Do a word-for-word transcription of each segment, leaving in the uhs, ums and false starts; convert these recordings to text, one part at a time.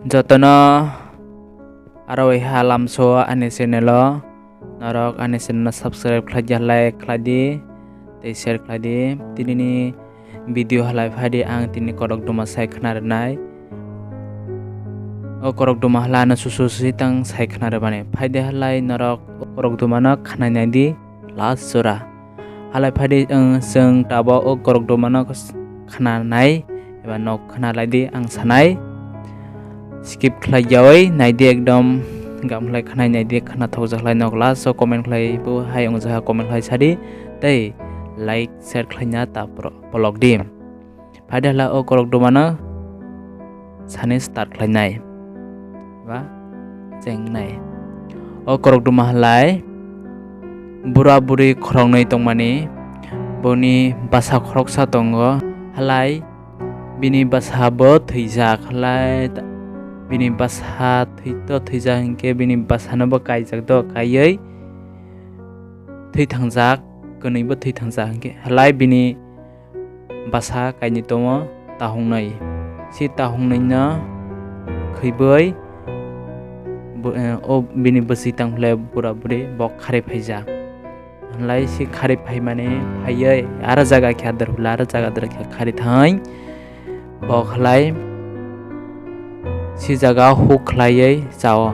Jotono aro hai lamso ani channel o norok ani channel no subscribe khlai di, like khlai di tei share khlai di. Tini ni video halai phai di, ang tini korok duma sai khna rwnai. O korok duma halai ano susu sui tang sai khna rwmani. Phai di halai norok o korok duma no khnai nai di last jora. Halai phai di, ang, chwng tabuk o korok duma no khna nai eba nok khna lai di ang sanai. Skip khlai yawi nai di ekdom gam khlai khnai nai di, khna thok jak lai nok last o comment khlai bo hai wng jak comment khlai sa di tei like share khlai na ta pro-, polok di. Phai di halai o korok duma no sani start khlai nai ba cheng nai. O korok duma halai bura buri khoroknwi tongmani, boni bwsa khoroksa tongo halai. Bini bwsa bo thwijak halai, bini bwsa thwi to thwijak hinkhe bini bwsa no bo kaijak do, kaiwi thwi thangjak, kwnwi bo thwi thangjak hinkhe halai bini bwsa kainwi tongo tahungnwi. Si tahungnwi no khwibwi bo, eh, o bini bwswi tang hwlai bura buri bo kharwi phaijak. Halai si kharwi phaimani phaiwi aro jaga khe adar hwlai aro jaga adar khe kharwi thangwi bo halai si jaga huk khlaiwi chao.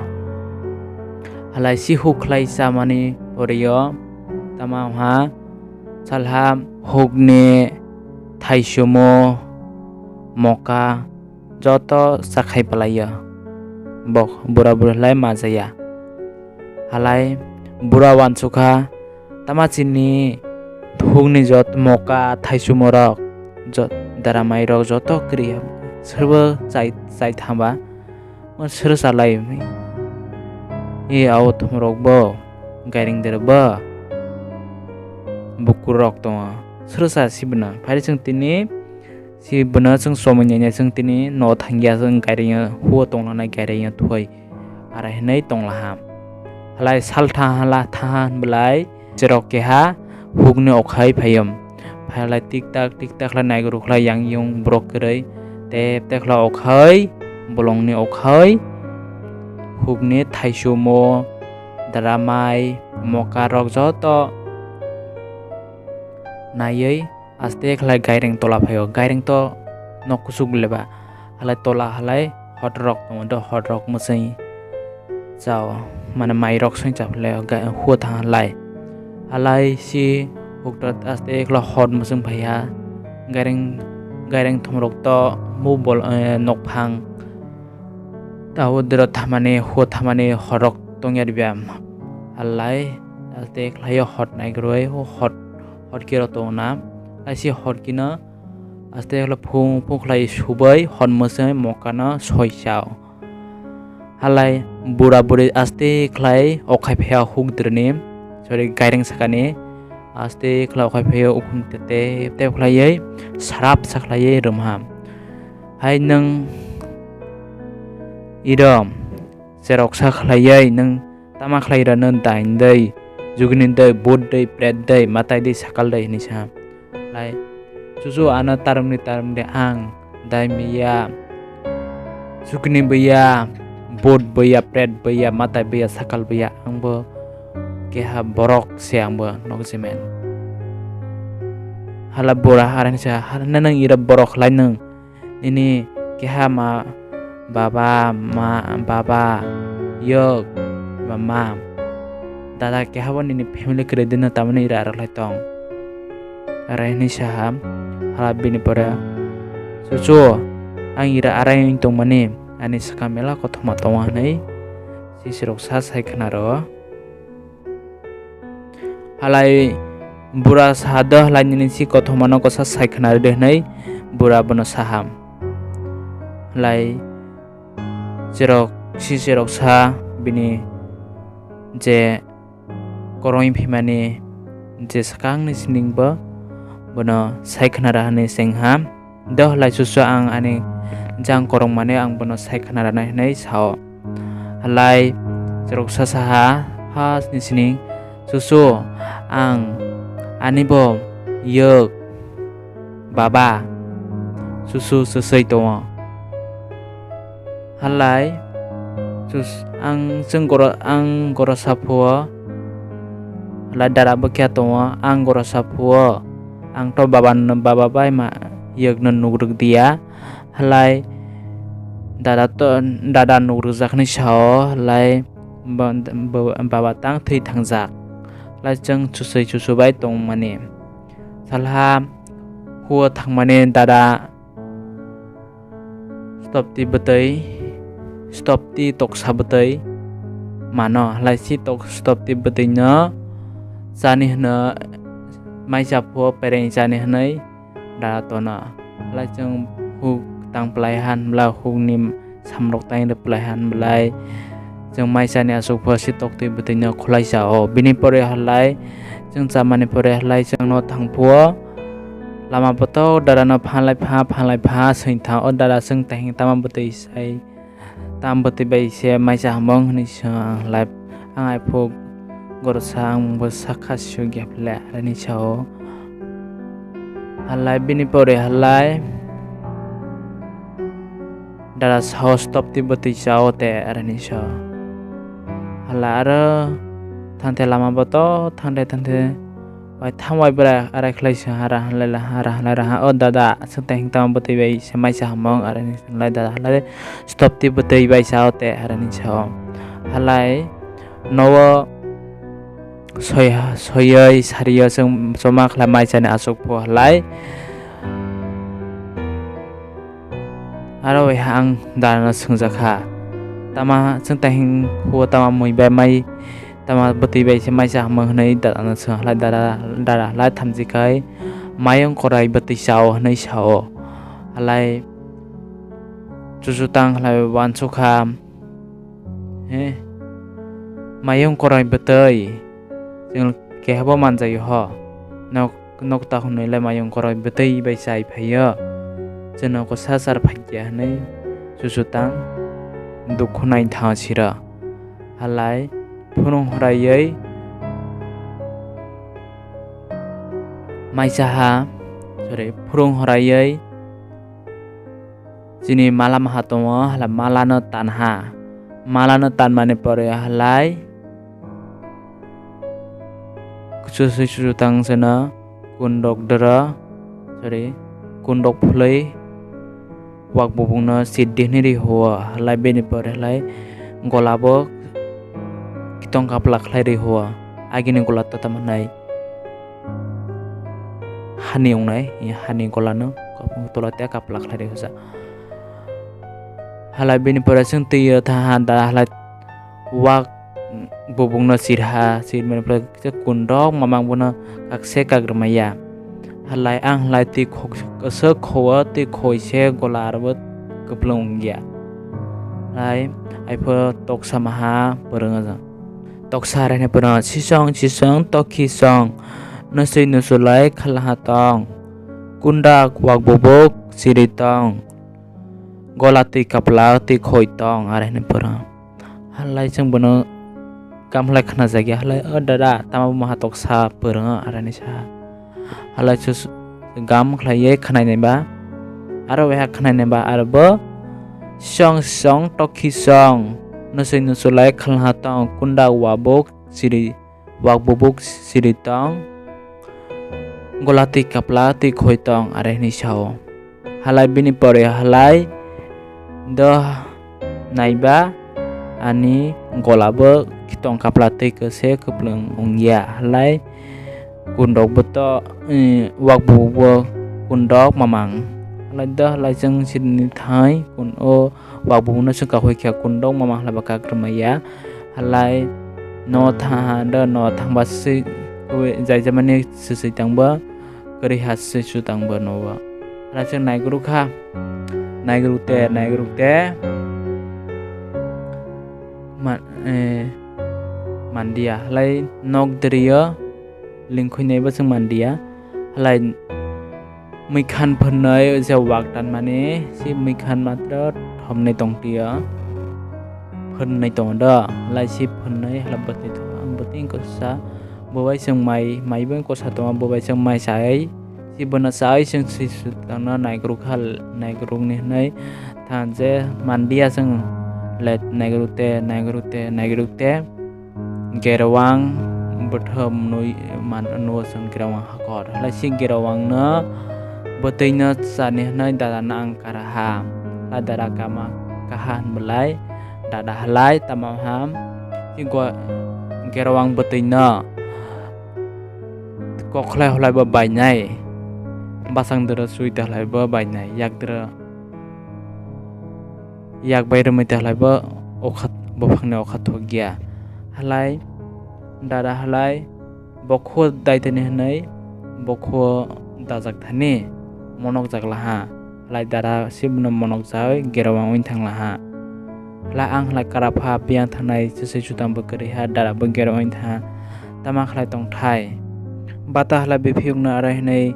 Halai si huk khlai chamani poriyo tamo wngkha salha hukni thaisumo moka joto chakhai palaio. Bok bura buri halai majaya. Halai bura wansukha tama chini hukni jot moka thaisumo rok jot daramai rok joto kwrwi serbo chai chai thangba. Mo sero salai e au thumrok bo gairing der bo bukur rok tongo sero sa sibna phari chwng tini sibna chwng somoi nanya chwng tini no thangya chwng gairing huo tonglanai gairing thoi ara hinui tonglaha halai sal tha hala tha belai. Cherok keha hukni okhai phaiyom. Phailai tik tak, tik tak khlai naigruk khlai yang yung borok kwrwi. Tep tep khlai okhai, bolongni okhai, hukni thaichumo, dramai, mokarok joto naiwi aste khlai gaireng tola phaio. Gaireng to nok kuchuk leba. Halai tola halai hot rok tongo, do hot rok mwswi chao, mane mai rok soi cha phle ga-, huo tha halai. Halai si hukta aste khlai hot mwswng phaiya. Gaireng, gaireng thumrok to mu bol, eh, nokphang. Tao dero thamani, huo thamani hot rok tongya ribya. Halai aste khlai hot naigroi, hot, hot kiro tongna. Hai si hot kino aste khlai phung phung khlai subai hon mwsai mokano soi chao. Halai bura buri aste khlai okhai phaiya huk dirni, sorry, gaireng sakani aste khlai okhai phaiya ukhum tete tep khlaiwi sarap sa khlaiwi rwmha. Hai nwng irom cherok sa khlaiwi nwng tama khlai rano dain dei, jugni dei, bhut dei, pret dei, matai dei, sakal dei hinui sa. Lai, chuchu ano tarumni tarumde ang dai miya, jugni biya, bhut biya, pret biya, matai biya, sakal biya, ang bo keha borok se ang bo nokjemen. Hala bura harang sa, hala nang ira borok lai nang. Nini keha ma, baba, ma, baba, yok, ba ma, dada keha bo nini family kwrwi dino tamani ira aro lai tong. Rai hinui saha, hala bini pore, chuchu, ang ira arai wng tongmani, ani swkang mela kothoma tongo hinui, sisirok sa sai khna rwo. Halai bura saha do halai nini si kothoma no kosa sai khna rwdi hinui bura bono saha. Halai cherok si cherok sa bini je koroi phimani je swkang ni sining bo bono sai khna rw hinui sengha. Doh lai chuchu ang ani jang korokmani ang bono sai khna rwnai hinui sao. Halai cheroksa saha, ha sini sini, chuchu ang ani bo yok baba chuchu chwswi tongo. Halai sus-, ang chwng goro-, ang gorosa phuo, halai dada bwkha tongo, ang gorosa phuo, ang to baba, baba bai ma yokno nukrwk diya. Halai dada to, dada nukrwkjak hinwi sao, halai ba-, ba-, baba tang thwi thangjak. Halai chwng chusui chusu bai tongmani. Salha huo thangmani dada stopti bwtwi, stopti toksa bwtwi mano. Halai si tok-, stopti bwtwino chani hwno, maisa phuo pereng chani hwnwi da tono. Halai chwng huk tang plai han bla hukni samrok tang rw plai han bwlai. Chwng maisani aswk phuo si toktwi bwtwino khwlai sa o. Bini pore halai chwng chamani pore halai chwngno thang phuo. Lama botok dada no phalai pha, phalai pha, swng tha o dada chwng tahing tama bwtwi sai. Tam bwtwi bai se maisa hamung hwnwi swng ang halai. Ang ai phuk gorosa ang bo sakha sugya phle arani sao. Halai bini pore halai dada sao stopti bwtwi sao te arani sao. Halai aro thangte lama boto thangte thangte bai thang bai bwra arai khlai se hara hanlai la hara hanlai raha o dada aswk tang tama bwtwi bai se maisa hamung arani sanglai dada halai stopti bwtwi bai sao te arani sao. Halai nogo soi, soyoi sario chwng choma khlai maisani aswk phuo halai. Aro waiha ang dada no swngjak kha, tama chwng tahing huo tama mui bai mai tama bwtwi bai se maisa hamung hwnwi dada no swng halai dada, dada halai thamchi khai mayung korai bwtwi sao hwnwi sao. Halai chuchu tang halai uansukha. He, mayung korai bwtwi, chwng kehabo manjaio ho. Nok, nokta hwnwi le mayung korai bwtwi bai chai phaio. Chwngno kwsa char phaiya hwnwi chuchu tang dukhu nai tha siro. Halai phunung horaiwi maisa ha, sorry, phurung horaiwi chini mala maha tongo, hala mala no tan ha. Mala no tan mani pore halai chusu chusu tang seno kundok doro, sorry, kundok phulwi wak bubung no sidi hwnwi ri huo, halai bini pore halai gola bo kitong kapla khlai ri huo, agini gola to tamo nai. Hani wngnai, hani golano tola tei kapla khlai rikha. Halai bini pore chwng twi o tha ha da halai wak bubungno sirha, sirmani pore kundok mamang bono kakse kagrumaya. Halai ang halai twi khok-, kwswk kho-, o twi khoi se gola arbo kwplwng wngya. Halai aipho toksa maha pwrwngo. Toksa rene pwrwngo, sisong sisong tokhi song, nusui nusulai khalha tong, kundak wak bubuk siri tong, gola twi kapla twi khoi tong, are hwnwi pwrwngo. Halai chwng bono kamhlai khna jakya, halai, "O dada, tamo bo maha toksa pwrwngo?" arani sa. Halai sus-, gam khlaiwi khnainaiba, aro waiha khnainaiba, aro bo song song tokhi song, nusui nusulai khalha tong, kunda wabuk siri, wak bubuk siri tong, gola twi kapla twi khoi tong, are hwnwi sao. Halai bini pore halai do naiba ani gola bo kitong kapla twi kwse kwplwng wngya. Halai kundok bo to, eh, wak bo bo kundok mamang. Halai do halai chwng sini thai kun o wak bo no chwng kahoi kha kundok mamang halai ba kakrwmaya. Halai no tha ha do no thangba swi jai jamani swi tangbo. Kwrwi ha se su tang bo no o. Hala se naigruk kha. Naigruk te, naigruk te. Ma-, eh, mandia. Halai nok drio lingkhui nai bo chwng mandia. Halai mwikhan phwrnai je wak tanmani, si mwikhan matro thomnai tong tio. Phwrnai tongo do. Halai si phwrnai hala bwtwi thong, ang bwtwi wngkha sa. Bo bai chwng mai, mai bai kosa tongo, bo bai chwng mai sai, si bono sai chwng si su tangna naigruk hal, naigruk ni hwnwi tha je manliya chwng le naigruk te, naigruk te, naigruk te. Gerwang bwthwm nui man-, nuo chwng gerwang hakor. Halai si gerwangno bwtwino chani hwnwi dadano ang karaha. Halai dada kama kaha hwnbwlai dada halai tamo ham si go-, gerwang bwtwino kokhlai halai bo bainai. Bwsang dwro sui da halai bo bainai. Yak dwro yak bai rwmwi ta halai bo okha, buphangni okha thok ya. Halai dada halai bokho daitani hwnwi bokho dajak thani monok jak laha. Halai dada si bono monok jawi gerwang wng thang laha. Halai ang halai karapha biyang thangnai chwsai chutang bo kwrwi ha dada bo gerwang wng tha. Tama khlai tong thai. Bata halai biphiyokno arai hwnwi,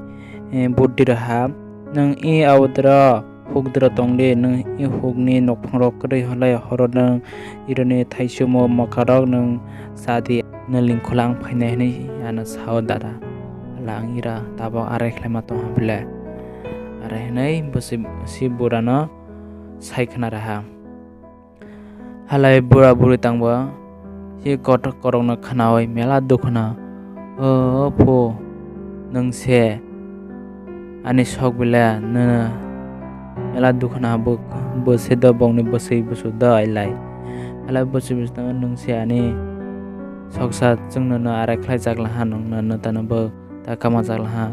eh, buddi rwha. Nwng i audro hukdro tongdi, nwng i hukni nokphangrok kwrwi halai horo nwng ironi thaichumo mwkarok nwng chadi, nwng lingkhula ang phainai hwnwi ano sao dada. Hala ang ira tabok arai khlaima tongha bwle? Arai hwnwi bwswi si burano sai khna rwha. Halai bura buri tangbo si kothok korokno khnaui mela dukhuna, "O phu, nwng se ani sok bile, nwng mela dukhuna bo, bo se do bongni bwswi busu do ailai." Halai bwswi busu tangma, "Nwng se ani soksa, chwngno no arai khlai jak laha, nwng no, no tano bo ta kama jak laha."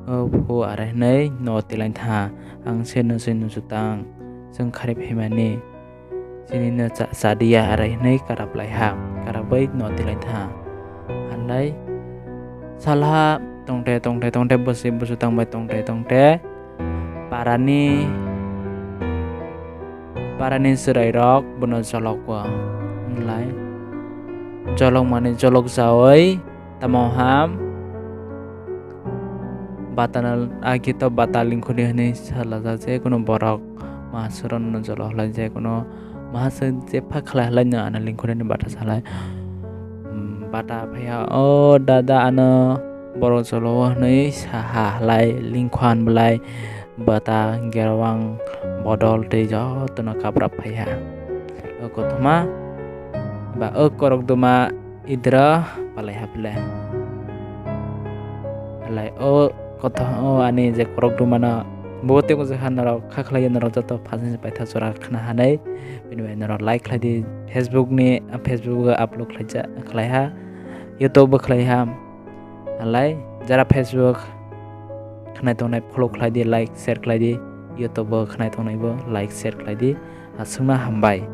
O phu arai hwnwi no tilai tha, ang se no se no su tang, chwng khari phaimani. Chini no cha-, chadiya arai hwnwi karap lai ha, karap bai no tilai tha. Handai salha tongte tongte tongte bwswi bwswi tang bai tongte tongte parani, parani chwrai rok bono jolok o. Wng lai jolok mani jolok jaui tamo ham batana agi to bata lingkhuni hwnwi salajak je kuno borok mahaswrwng no jolo halai je kuno mahaswrwng jepha khlai halai no ano lingkhuni ni bata salai. Bata phaiya, "O dada, ano borok jolo o," hwnwi saha halai lingkhuan bwlai bata gerwang bodol tei jotono kaprap phaiha. O kothoma ba o korok duma idra palai haple. Halai o kotha o ani je korok dumano bo tei je ha norok kha khlai norok joto phasing paitha jora khna hanai. Bini bai norok like khlai di, Facebook ni, Facebook o upload khlai ja, khlai ha, YouTube bo khlai ha. Halai jara Facebook khnai tongnai follow khlai di, like share khlai di, YouTube bo khnai tongnai bo like share khlai di. Aswkna hambai.